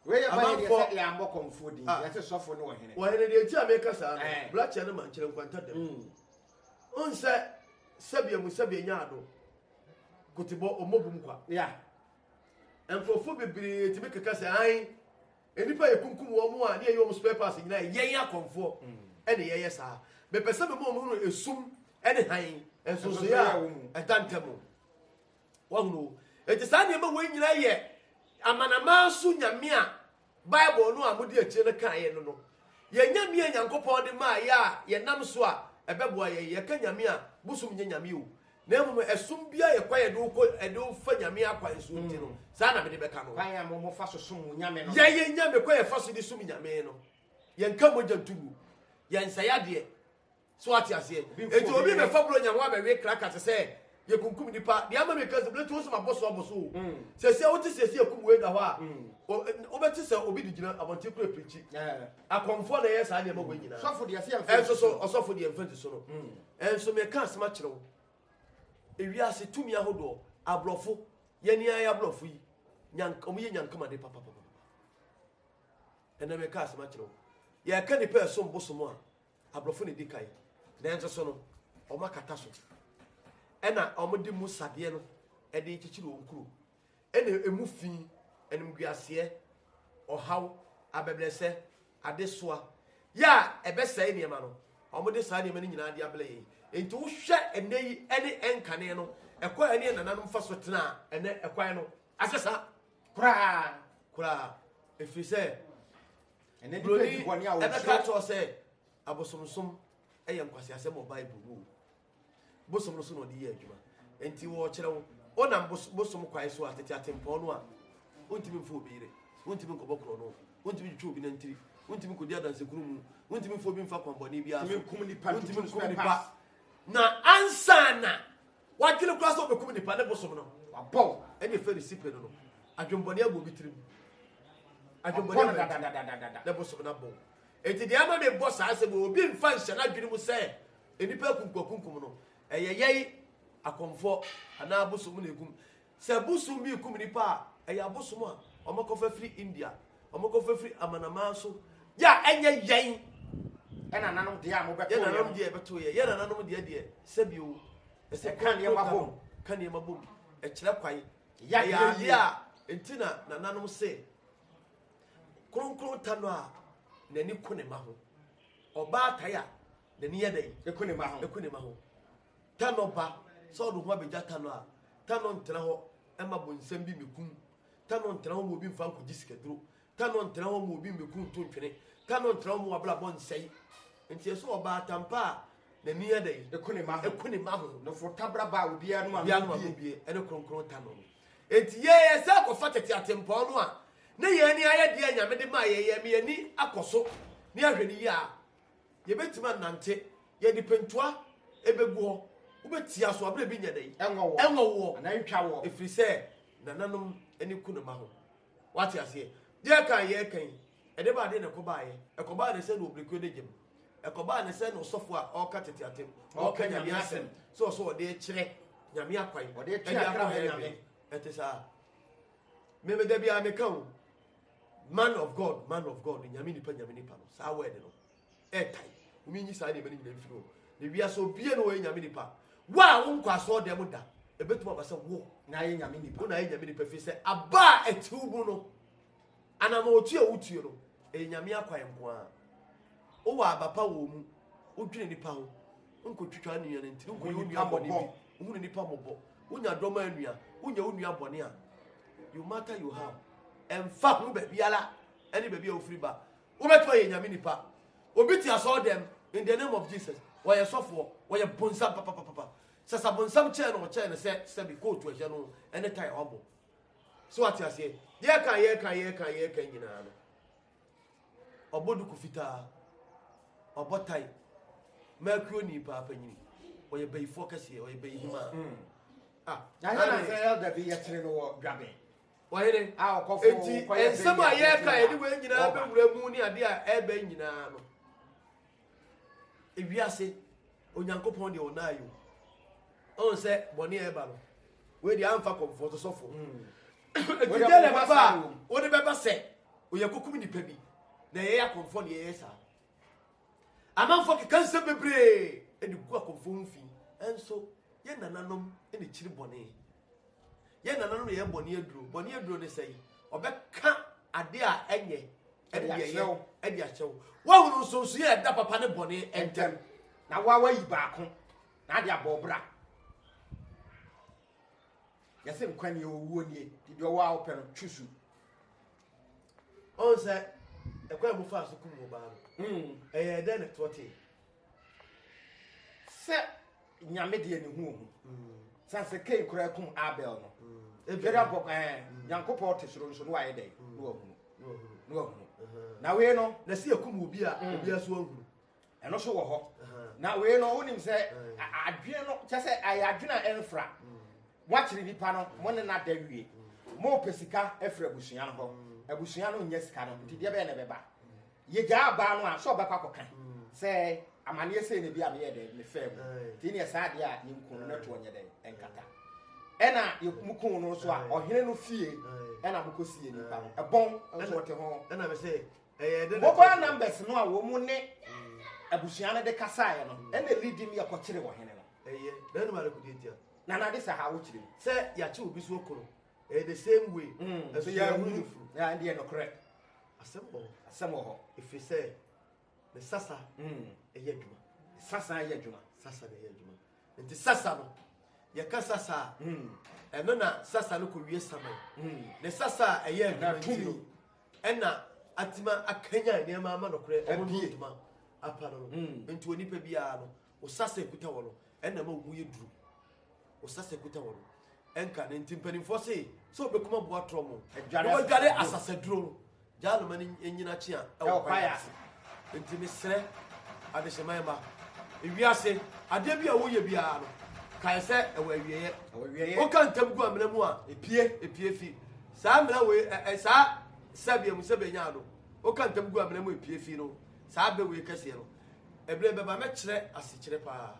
Wei yɛ kwan yɛ deɛ amanfoɔ sɛ yɛammɔ kɔmfoɔ din, Ah. yɛse sɔfo ne ɔhene. Ɔhene deɛ nti a meka saa no, Eh. blakyɛ no mankyerɛ nkwanta dam. Wohu sɛ sɛbea mu sɛbea nya ado, kotebɔ ɔmmɔ bum kwa. Yeah. Nkurɔfoɔ bebree tumi keka sɛ an nnipa yɛ kunkum wɔn mu a ne yɛyɛ wɔn spare parts nyinaa yɛn akɔmfoɔ ɛne yɛyɛ saa. Mepɛ sɛ mema wɔn hunu esum ɛne hann nsonsoeɛ a ɛda ntam. Wɔhunu o. Enti saa nneɛma wei nyinaa yɛ amanaman so nyame a Bible no a mode akyire no kaeɛ no no. Yɛn nyame a Nyankopɔn de maa yɛ a yɛnam so a ɛbɛboa yɛn. Yɛka nyame a, bosom nyɛ nyame o. Na mmom ɛsom biara yɛ kwan a yɛde wo kɔ yɛde wo fa nyame akwan so nti no, saa na mede bɛka no. Kwan a mo mofa so som mo nyame no. Yɛn yɛn nyame kwan a yɛfa so de som nyame no, yɛnka mogya nto ngu, yɛnsɛe adeɛ. So wate aseɛ? Enti obi bɛfa buronya ho abɛwe kraka te sɛ yɛkunkum nipa. Deɛ ama meka sɛ blɛti wo sɛ mabɔ so abɔ so o. Mm. Sɛsi a wote sɛsi akum wei da hɔ a, mm. wobɛte sɛ obi de gyina abɔnten kura pirikyi. Akɔmfoɔ na ɛyɛ saa nneɛma wei nyinaa. Ɛnso so ɔsɔfo deɛ mfa nsi so no. Mm. Ɛnso meka asɛm akyerɛ wo. Ewiase tumi ahodoɔ, aborɔfo, yɛne ayɛ aborɔfo yi, wɔn yɛ nyankamade papapapa. Ɛnna meka asɛm akyerɛ wo. Yɛka nipa ɛsom bosom a, Aborɔfo na edi kan, nanso so no, wɔakata so. Ɛna wɔde mu sadeɛ no de rekyekyere wɔn kuro. Ɛna emu fi, animguaseɛ, ɔhaw, abɛbrɛsɛ, adesoa, yɛ a ɛbɛsɛe nneɛma no, wɔde saa nneɛma no nyinaa de abrɛ yɛn. Enti wohwɛ ɛnnɛ yi ne ɛnkane no, ɛkwan a ɛne yɛn nananom fa so tena a, ɛnnɛ ɛkwan no asesa koraa. Koraa. Ɛfiri sɛ, Buroni ɛbɛka akyerɛ wo sɛ abosomsom yɛ nkwaseasɛm wɔ Bible mu o. Bosom no so na ɔde yɛ adwuma. Nti wɔkyerɛ wo, wonam bosom kwan so a tete atempɔn no a, wontumi mfa obi yere, wontumi nkɔbɔ korɔ no, wontumi ntwitwa obi nantiri, wontumi nkɔdi adansekuno mu, wontumi mfa obi mfa kwanbɔne biara so, wontumi nkum nipa. Na ansa na Wadwene koraa sɛ ɔbɛkum nipa ne bosom no. Wabɔ wo. Ɛne ɛfɛ ne sipe no no. Adwembɔne abɔ obi tirim. Adwembɔne abɔ dadadadadada. Ne bosom no abɔ wo. Enti deɛ ama mebɔ saa asɛm yi, obi mfa nhyɛ n'adwene mu sɛ nnipa akunkumakunkum no, ɛyɛ yɛn akɔmfoɔ anaa abosom na ɛkum. Sɛ bosom bi rekum nnipa a, ɛyɛ abosom a wɔakɔfa firi India, wɔakɔfa firi amanaman so, yɛ a ɛnyɛ yɛn. Yɛn nananom deɛ a mobɛto yɛn nananom deɛ ɛbɛto yɛ, yɛn nananom deɛ deɛ sɛbi o, ɛsɛ ka nneɛma bom, ka nneɛma bom, ɛkyerɛ kwan. Ɛyɛ adeɛ a nti na nananom se kronkron ta no a n'ani ko ne ma ho, ɔbaa tae a n'ani yɛ dɛ ɛko ne ma ho, ɛko ne ma ho. Tanɔ ba, sɛ ɔde ho abɛgya Tanɔ a, Tanɔ ntena hɔ mma bonsam bi mmɛkum. Tanɔ ntena hɔ ma obi mfa nkɔgye sikaduro. Tanɔ ntena hɔ ma obi mmɛku nto ntwene. Tanɔ ntena hɔ ma w'abrabɔ nsɛe. Nti ɛsɛ ɔbaatan pa a n'ani yɛ dɛn? Ɛku ne mma ho. Ɛku ne mma ho. Nofo tabra ba a obiara nom Obiara nom ano ano bie. bie ɛne kronkron Tanɔ no. Enti yɛn yɛsɛ akɔfa tete atempɔn no a ne yɛn ani ayɛ deɛ Nyame de maa yɛn, yɛn ani akɔ so ne ahwɛ no yie a, Yɛbɛtumi anante, yɛde pentoa bɛgu hɔ, wobɛtia so aberɛ bi nyɛ dɛn? Ɛnwɔ woɔ. Ɛnwɔ woɔ. Anaa ɛntwa woɔ. Ɛfiri sɛ nananom ani ku ne mma ho. Wate aseɛ? Yɛreka a yɛreka yi, ɛde baa deɛ na ɛkɔbaeɛ. Ɛkɔbaa ne sɛ na ɔbrɛkuo no gyem. Ɛkɔbaa ne sɛ na ɔsɔfo a ɔreka tete atem, ɔreka Nyame asɛm, sɛ ɔsɛ ɔde rekyerɛ Nyame akwan, Ɔde retwe ɛde akɔ akra ma heaven. Nyame. Ɛte saa. Me me da biara meka o, Man of God, man of God, Nyame nipa, Nyame nipa no, saa word no, ɛtae. Wɔn nyi saa nneɛma no nyinaa mfiri hɔ. Na wiase obia na ɔyɛ Nyame nipa. Wo a wonkɔ asɔɔ dɛm da, ebetumi aba sɛ wo na ayɛ Nyame nipa. Wo na ayɛ Nyame nipa fi sɛ aba a ɛte wo mu no, anamɔtu a wotuo no, ɛyɛ Nyame akwan nko ara. Wowɔ aba pa wɔ mu, wodwene nipa ho, wonkɔtwitwa nua no ntiri, wonkɔyɛ wo nua bɔne bi, wohunu nipa mmɔbɔ, wonya dɔm anua, wonya wo nua bɔne a, you matter you have. Ɛmfa ho baabiara ɛne baabi a wofiri ba, wobɛtumi ayɛ Nyame nipa. Obi te asɔre dɛm in the name of Jesus, wɔyɛ sɔfoɔ, wɔyɛ bonsam papapapa. Sɛ sa bonsam kyɛɛ no, ɔkyɛɛ no sɛ sɛbi kootu ɛhyɛ no ɛne tae a wabɔ. So wate aseɛ? Yɛka yɛka yɛka yɛka nyinaa no, ɔbɔ duku fitaa, ɔbɔ tae, mɛkuo ni paa panyini, ɔyɛ bayifoɔ kɛseɛ, ɔyɛ bayihimaa. Mm. Ah, na yɛn na sɛ elder bi yɛkyere no wɔ dwaben. Ɔhene, enti nsɛm a yɛreka a yɛde wei nyinaa bɛwura mu ne adeɛ a ɛreba nyinaa no, ewiase Onyankopɔn deɛ ɔnaa yi o. Ɔn sɛ bɔne a ɛba no, wei deɛ amfa kɔmfoɔ so sɔfo. Enti deɛ na ɛbɛba a wode bɛba sɛ oyɛ kokum nipa bi na ɛyɛ akɔmfoɔ na yɛyɛ saa. Amanfoɔ keka nsɛm bebree de gu akɔmfoɔ ho fi, nso yɛn nananom na kyiri bɔne. Yɛn nananom na yɛ bɔne aduro. Bɔne aduro ne sɛn? Ɔbɛka ade a ɛnyɛ ɛde deɛ ɛyɛ ɛde akyerɛ wo. Woahunu nsonsonoeɛ a ɛda papa ne bɔne ntam. Na woa woayi baako na ade abɔ wo bra. Yɛsɛ nkwa nie owuo nie nti deɛ ɔwɔ a wopɛ no choose. Ɔn sɛ ɛkwan a mofaa so kum ɔbaa no, ɛyɛɛ dɛn na ɛtoɔ tee? Sɛ Nyame deɛ ne ho ohu. San sɛ Cain koraa kum Abel no. Twɛde mpɔ ɛɛ Nyankopɔn te soro nso no wayɛ dɛn? No wahunu. No wahunu. Na wei no. Na sɛ yɛkum obi a obi aso ahunu. Ɛno nso wɔ hɔ. Na wei no wonim sɛ adwene no kyɛ sɛ ɛyɛ adwene a ɛmfra. Moakyere nipa no, mo ne no ada wie. Mopɛ sika afiri abusua no hɔ. Abusua no nnya sika no, nti deɛ bɛyɛ na ɛbɛba. Yɛgyaa abaa no a, sɛ ɔbɛkɔ akɔka sɛ amaneɛ sei na bi a meyɛ dɛ mefaa mu. Nti neɛ saa adeɛ a yɛnku no na toɔ nyɛ dɛ ɛnkata. Ɛna yɛmuku no nso a, ɔhene no fie ɛna mokɔsie nipa no. Ɛbɔn nso ɔte ho. Ɛna me sɛ ɛyɛ dɛ na Mobile numbers no a wɔn ne abusua no de kasaeɛ no, ɛna leadi me yɛkɔkyere ɔhene no. Ɛyɛ na ɛnum adekodeɛ ntia. Nana ade sɛ ha wokyerɛ mu. Sɛ yɛakye obi so aku no, ɛyɛ the same way. Ɛso So yɛahunu yɛahunu ne funu. Na ɛndeɛ nokorɛ. Asɛm wɔ hɔ. Asɛm wɔ hɔ. Ɛfiri sɛ ne sasa ɛyɛ adwuma. Sasa yɛ adwuma. Sasa na ɛyɛ adwuma. Nti sasa no, yɛka sasa a, ɛno na sasa no kɔwie saman. Ne sasa a ɛyɛ adwuma nti no, ɛna atima akanyan nneɛma ama nokorɛ ɔmo no ntoma apa no no. Nti onipa biara no, wo sasa ekuta wɔ no, ɛna ma wo mu yɛ duru. Wo sasa ekuta wɔ no. Ɛnka ne nti mpanimfoɔ se sɛ wobɛkum aboa torɔ mo Adware na wadware asasaduro. asasaduro no, gyaa noma no nyina kye a Ɛwɔ ɛwɔ kwaeɛ kwaeɛ ase. ase. Nti mesrɛ adehyeman ma ewiase adeɛ bi a woyɛ biara no, kae sɛ ɛwɔ awieɛ. Ɛwɔ awieɛ. Woka ntam gu amena mu a, Epie. epie fi. Saa amena wei ɛ ɛ saa sɛbea mu sɛbea nyaa no, woka ntam gu amena mu epie fi no, saa bɛ wei kɛseɛ no, ɛberɛ bɛba mɛkyerɛ asekyerɛ paa.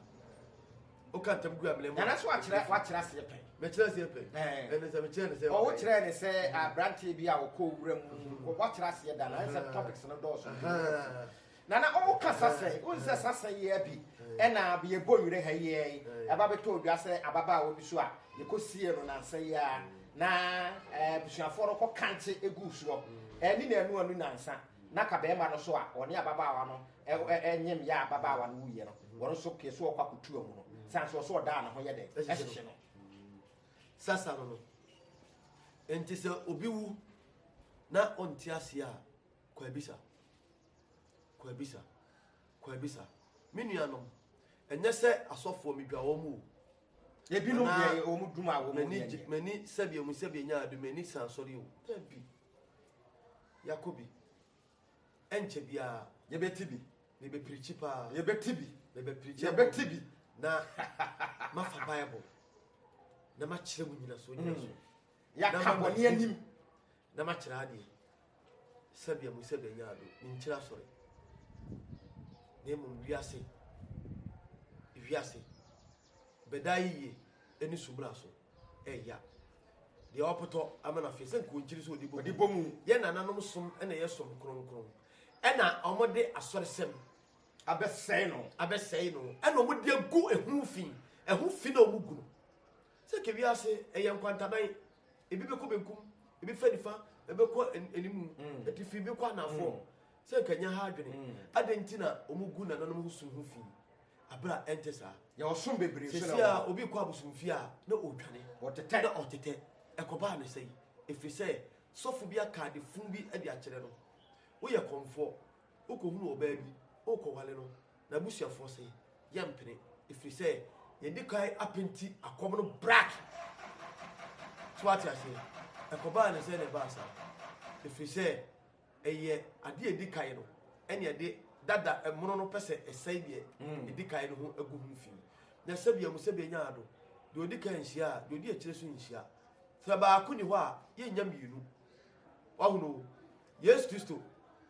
Woka ntam gu amena mu a, Nana so wakyerɛ wakyerɛ aseɛ pɛn. Mɛkyerɛ aseɛ pɛn. Ɛɛ. Ɛne sɛ mekyerɛ ne sɛ Ɔwo kyerɛ ne sɛ aberanteɛ bi a ɔkɔ wura mu wakyerɛ aseɛ da na ɛsɛ topics no dɔɔso. Nana ɔwo ka sasa yi, wohu sɛ sasa yi bi ɛna yɛbɔ nwere ha yi yi ɛba bɛtɔ odwa sɛ ababaawa bi so a yɛkɔsie no nansa yi a na abusuafoɔ no kɔ kankye egu soɔ ɛne na ɛnu anu nansa na ka bɛrima no so a ɔne ababaawa no ɛnyem yɛ ababaawa no wuyɛ no wɔn nso kɛ so ɔkɔ akɔtu amu no san so ɔso ɔdaa ne ho yɛ dɛ ɛhyehyɛ no. Sasa no no. Nti sɛ obi wu na ɔnte aseɛ a, kɔ abisa. Kɔ abisa. Kɔ abisa. Me nuanom, ɛnyɛ sɛ asɔfoɔ medwa wɔn mu o. Ebinom Anaa deɛ wɔn dum a wɔn m'ani yɛ gye nyɛ. m'ani sɛdeɛ mu sɛdeɛ nya ado m'ani san sɔre o. Dabi. Yakɔ bi. Ɛnkyɛ biara. Yɛbɛti bi. Mebɛpirikyi paa. Yɛbɛti bi. Mebɛpirikyi. Yɛbɛti bi. Na mafa Bible. Na makyerɛ mu nyinasoɔ nyinasoɔ. Yɛaka Na mama bɔne anim. Na makyerɛ adeɛ. Sɛdeɛ mu sɛdeɛ nya ado. Menkyerɛ asɔre. Na mmom wiase. Wiase. Bɛda yie ɛne sumina so. Ɛya. Deɛ ɔpotɔ ama no afei sɛ nkonkyiri so ɔde bɔ Ɔde bɔ mu. Yɛn nananom som ɛna ɛyɛ som kronkron. Ɛna ɔmode asɔresɛm Abɛsɛe no. abɛsɛe no. Ɛna ɔmode agu ɛho fi. Ɛho fi na ɔmo gu no. Sɛ ke wiase ɛyɛ nkwantanan. Ebi bɛkɔ benkum, ebi fɛ nifa, ebi bɛkɔ animu, atifi, ebi kɔ anafoɔ. Sɛ nka nya ha adwene. Adɛn nti na ɔmo gu nananom ho som ho fi? Abere a ɛnte saa. Yɛwɔ som bebree so na Sɛsi a obi kɔ abosomfie a na ɔdwane. Ɔtetɛ. Na ɔtetɛ. Ɛkɔbaa ne sɛn? Ɛfiri sɛ sɔfo bi aka ade fun bi de akyerɛ no. Woyɛ kɔmfoɔ, wokɔhunu ɔbaa bi, wokɔwale no, n'abusuafoɔ sɛ yɛmpene. Ɛfiri sɛ yɛdi kan apenti akɔm no black. So wate aseɛ? Ɛkɔbaa ne sɛ na ɛbaa saa. Ɛfiri sɛ ɛyɛ adeɛ a ɛdi kan no ɛne ɛde dada ɛmono no pɛ sɛ ɛsɛe deɛ ɛdi kan no ho agu ho fi. Na sɛbea mu sɛbea nya ado. Deɛ ɔdi kan nhyia a, deɛ ɔdi akyire so nhyia. Sɛ baako ni hɔ a, yɛnnya mmienu. Wahunu o. Yesu Kristo,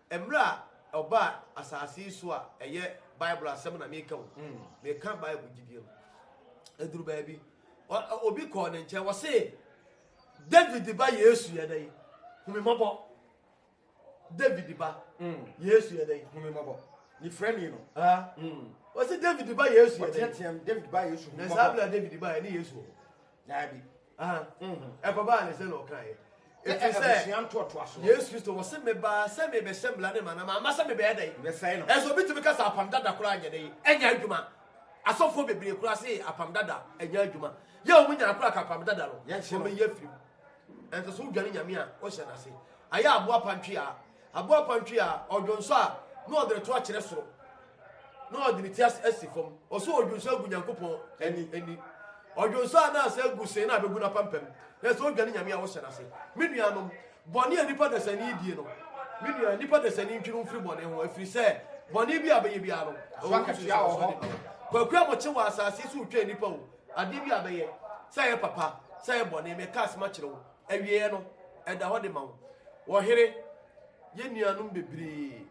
mmerɛ a ɔbaa asase yi so a ɛyɛ Bible asɛm na meka o. Meka Bible gyidie no. Ɛduru baabi, obi kɔɔ ne nkyɛn, wɔse, David ba Yesu yɛ dɛn? Hu me mmɔbɔ. David ba Yesu yɛ dɛn? Hu me mmɔbɔ. Ne frɛni no. Ah. Wɔse David ba Yesu yɛ dɛn? Ɔteateam David ba Yesu hu Na saa mmɔbɔ. bere a David ba yɛ ne Yesu wɔ hɔ. Daabi. Ah. Ɛkɔbaa ne sɛ na ɔkaeɛ. Ɛfiri sɛ Abusua ntoatoasoɔ. Yesu Kristo wɔ se mebaa sɛ mebɛhyɛ mmara ne ma na mamma sɛ mebɛyɛ dɛn? Mebɛsɛe no. Ɛsɛ obi tumi ka sɛ apam dada koraa nyɛ dɛn? Ɛnyɛ adwuma. Asɔfoɔ bebree koraa se apam dada ɛnyɛ adwuma. Yɛ wɔn nyinaa koraa ka apam dada no. Yɛnhye no. Wɔn bɛyi afiri mu. Ɛnso so wodwane Nyame a wohyɛ n'ase. Ayɛ aboa pantwe a, aboa pantwe a ɔdwonsɔ a na ɔde ne to akyerɛ soro. Na ɔde ne ti asi fam. Ɔso ɔdwonsɔ agu Nyankopɔn ani ani. Ɔdwonsɔ a na asɛ agu sen na abɛgu n'apampam. Na sɛ wodwane Nyame a wohyɛ n'ase. Me nuanom, bɔne a nipa dasani die no, me nua, nipa dasani ntwe no mfiri bɔne ho, ɛfiri sɛ Bɔne bi a bɛyɛ biara no, So akatua wɔ hɔ. Kwaku a mokye wɔ asase so retwa nnipa o, adeɛ bi a bɛyɛ, sɛ ɛyɛ papa, sɛ ɛyɛ bɔne, meka asɛm akyerɛ wo, awieɛ no, ɛda hɔ de ma wo. Ɔhene, yɛn nuanom bebree,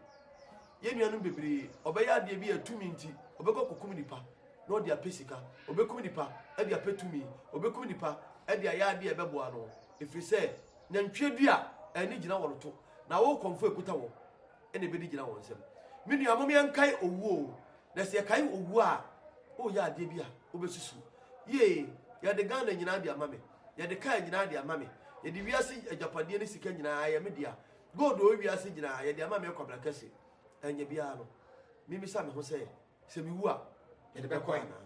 yɛn nuanom bebree, ɔbɛyɛ adeɛ bi a tumi nti, ɔbɛkɔ akɔkum nipa na ɔde apɛ sika, ɔbɛkum nipa de apɛ tumi, ɔbɛkum nipa de ayɛ adeɛ a ɛbɛboa no, ɛfiri sɛ nantwie dua a ani gyina wɔn to, na wo kɔmfo a ɛkuta wɔ na ɛbɛdi gyina wɔn nsam. Me nua, mom yɛnkae owuo o, na sɛ yɛkae owuo a, woyɛ adeɛ bi a, wobɛsusu. Yee, yɛde Ghana nyinaa de ama me, yɛde kaa nyinaa de ama me, yɛde wiase agyapadeɛ ne sika nyinaa ɛyɛ me dea, gold wɔ wiase nyinaa yɛde ama me Kwabena Kɛse. Ɛnyɛ biara no, memmisa me ho sɛ, sɛ mewu a, yɛde bɛkɔ anaa?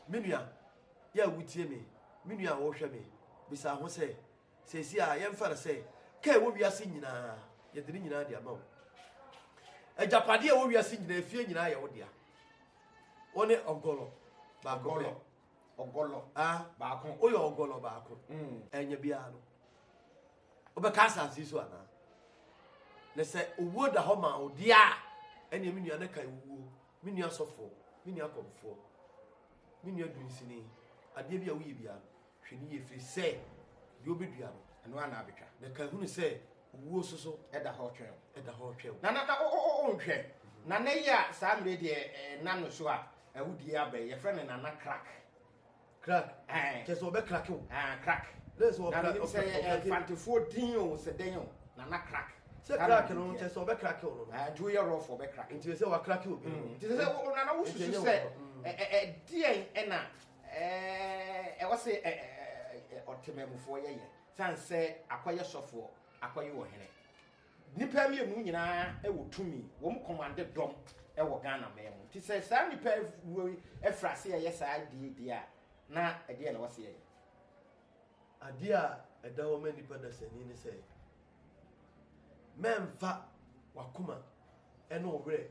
Me nua, yɛ a wotie me, me nua a wɔhwɛ me, bisa ho sɛ, Seesei a yɛmfa no sɛ ka a ɛwɔ wiase nyinaa, yɛde ne nyinaa de ama wo. Agyapadeɛ a ɛwɔ wiase nyinaa, efie nyinaa yɛ wo dea. Wo ne ɔgɔlɔ baako pɛ. Ɔgɔlɔ ah, baako. Woyɛ ɔgɔlɔ baako. Ɛnyɛ biara no. Wobɛka asase yi so anaa? Na sɛ owuo da hɔ ma wo deɛ a, ɛneɛ me nua ne ka owuo, me nua sɔfoɔ, me nua kɔmfoɔ, me nua dunsini, adeɛ bi a woyɛ biara no, Hwɛ no yie, ɛfiri sɛ deɛ wobɛdua no, ɛno ara na abɛtwa. Na ka hunu sɛ owuo nso so ɛda hɔ retwɛn wo. Ɛda hɔ retwɛn wo. Na na na wo wo nhwɛ. Nana yi a saa mmerɛ deɛ ɛna no so a awudie aba yi, yɛfrɛ no Nana Crack. Crack? Ɛɛ. Kyerɛ sɛ ɔbɛ crack wo. Ɛɛ crack. Na sɛ Na menim sɛ ɛyɛ Mfantefoɔ din o, sɛ dɛn o, Nana Crack. Sɛ crack no kyerɛ sɛ ɔbɛ crack wo no. Ɛɛ nti woyɛ rough ɔbɛ crack. Nti sɛ wa crack obi no. Nti sɛ sɛ Nana wosusu sɛ ɛdeɛn ɛna Ɛwɔ sɛ ɔtemamufoɔ yɛ yɛ sane sɛ akɔyɛ sɔfoɔ akɔyɛ ɔhene. Nnipa mmienu nyinaa wɔ tumi, wɔn kɔmande dɔm wɔ Ghana man mu. Nti sɛ saa nnipa wei afiri ase ɛyɛ saa deɛ deɛ a, na ɛdeɛ na ɛwɔ sɛ yɛyɛ. Adeɛ a ɛda hɔ ma nnipa dasani ne sɛ, mɛmfa wakoma ɛne wo werɛ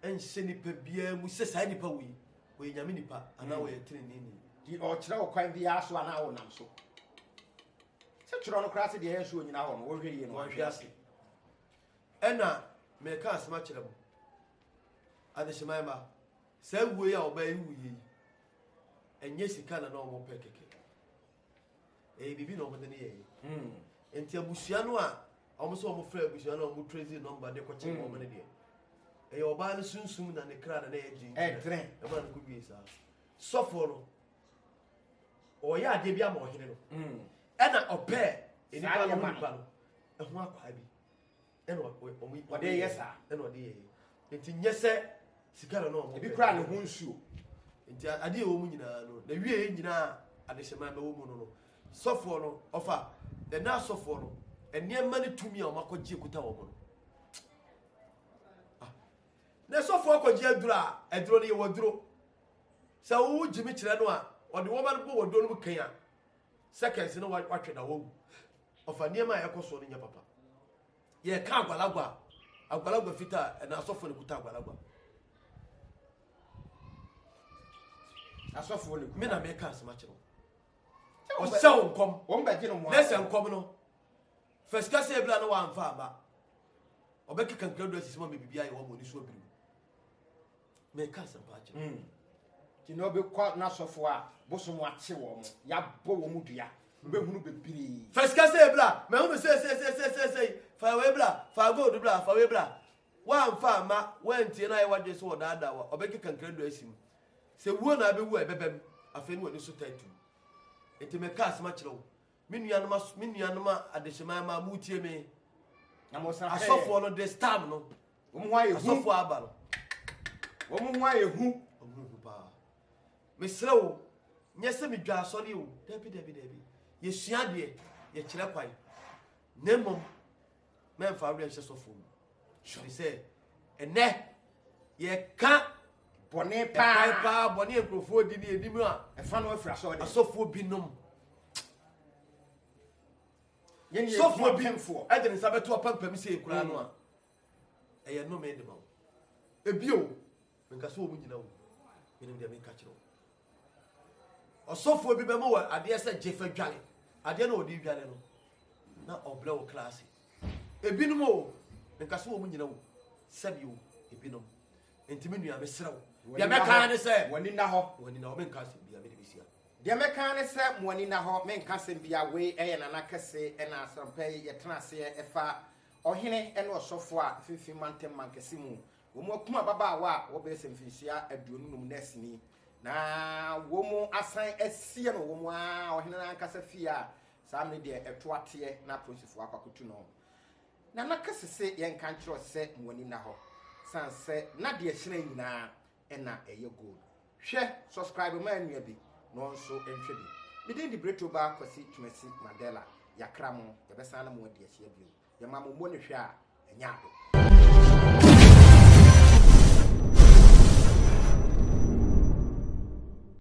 nhyɛ nipa biara mu sɛ saa nipa wei ɔyɛ nyame nipa anaa hmm. ɔyɛ teneneeni. Nti ɔkyerɛ wo kwan biara so anaa wonam so. Sɛ twerɛ no koraa sɛ deɛ ɛyɛ nso onyina hɔ no wɔhwɛ yie no wɔhwɛ ase. Ɛna meka asɛm akyerɛ mo adehyeman ma saa wuo yi a ɔbaa yi wuiɛ yi ɛnyɛ sika na na wɔpɛ kɛkɛ ɛyɛ biribi na wɔde no yɛɛ hmm. nti abusua no a wɔn sɛ wɔn frɛ abusua no a wɔn trace number de kɔkyɛ wɔn no deɛ ɛyɛ ɔbaa no sunsum na ne kra na na ɛyɛ gye ɛdrɛn ɛma no kɔ wie saa sɔfoɔ no ɔyɛ adeɛ bi ama ɔhene no hmm. ɛna ɔpɛɛ nipa no ho nipa no ɛho akwaa bi ɛna ɔde yɛ saa ɛna ɔde yɛ nti nyɛ sɛ sika na ɔmo ebi kura ne ho nsuo nti adeɛ ɛwɔ mu nyinaa no na wie yɛ nyinaa adehyɛman bɛwɔ mu no no sɔfoɔ no ɔfa ɛna asɔfoɔ no nneɛma ne tumi a wɔn akɔgye kuta wɔn no ah. Na sɔfoɔ akɔgye aduro a aduro no yɛ wɔ aduro sɛ wowo gyimi kyerɛ no a ɔde wɔn no bɔ wɔ aduro no mu kan a seconds no watwe na wawu ɔfa nneɛma a ɛkɔ soɔ no nyɛ papa yɛka agwalagwa agwalagwa fitaa ɛna asɔfoɔ no kuta agwalagwa asɔfoɔ no me na meka asɛm akyerɛ wo ɔhyɛ wo nkɔm na sɛ nkɔm no fa sika sɛ ebila na wamfa aba ɔbɛkeka nkira du asisi ma me biribi ayɛ wɔ ma ɔni so abiriw meka asɛmpa akyerɛ hmm. nti na ɔbɛkɔ n'asɔfoɔ a bosom akye wɔn yɛabɔ wɔn dua wobɛhunu bebree fa sika sɛ bla mahunu seeseeseeseesei fa wei bla fa gold bla fa wei bla woamfa amma woantie no ayɛ w'adwene sɛ wɔdaadaa wa ɔbɛkeka nkira du asi mu sɛ wuo na abɛwu a ɛbɛbɛm afei ne w'ani so taa tum nti meka asɛm akyerɛ wo Me nuanom as me nuanom a adehyeman ma mutie me. Na mo san hwɛ. Asɔfoɔ no this time no. Wɔn ho ayɛ hu. Asɔfoɔ aba no. Wɔn ho ayɛ hu. Wɔn ho hu paa. Mesrɛ wo, nyɛ sɛ medwa asɔre o. Dabi dabi dabi. Yɛsua adeɛ, yɛkyerɛ kwan. Na mmom, mɛmfa awerɛ nhyɛ sɔfoɔ mu. Ɛfiri sɛ, ɛnɛ yɛka bɔne paa ɛkwan paa bɔne a nkurɔfoɔ di ne anim a ɛfa no afiri asɔre asɔfoɔ binom yɛne sɔfoɔ bi pɛmfoɔ ɛde ne nsa bɛto apampam sei koraa no a ɛyɛ nnome de ma wo ebio menka sɛ wɔn nyina wo menim deɛ menka kyerɛ wo Ɔsɔfoɔ bi bɛma wɔ adeɛ sɛ gye fa dwale. Adeɛ na ɔde dwale no, na ɔbrɛ wo kra ase. Ebinom o, nka sɛ wɔn nyina o. Sɛbio ebinom. Enti me nua mesrɛ wo. Deɛ mɛka ara ne sɛ. W'ani nna hɔ. W'ani nna hɔ menka asɛm biara mede bɛsia. Deɛ mɛka ara ne sɛ mo ani nna hɔ menka asɛm biara wei ɛyɛ Nana Kɛse ɛna asɛmpa yi yɛtena aseɛ ɛfa ɔhene ɛne ɔsɔfoɔ a mfimfini mantam mankɛse mu wɔn akum ababaawa a ɔwɔ bɛyɛ sɛ mfinhyia 25 nɛɛseni na wɔn asan asie no wɔn ara ɔhene no ankasa fie a saa mmere deɛ ɛto ateɛ na apolisifoɔ akɔ akɔtu no. Nana kɛse se yɛnka nkyerɛ wo sɛ mo ani nna hɔ sane sɛ na deɛ ɛhyerɛn nyinaa na ɛyɛ gold. Hwɛ, subscribe ma nua bi na ɔnso nhwɛ bi. Me din de Breto Ba Kwasi Twumasi Mandela. Yakra mo, yɛbɛsan ne mo adi ahyia bio. Yɛma mo mmɔ ne hwɛ a, ɛnyɛ ado.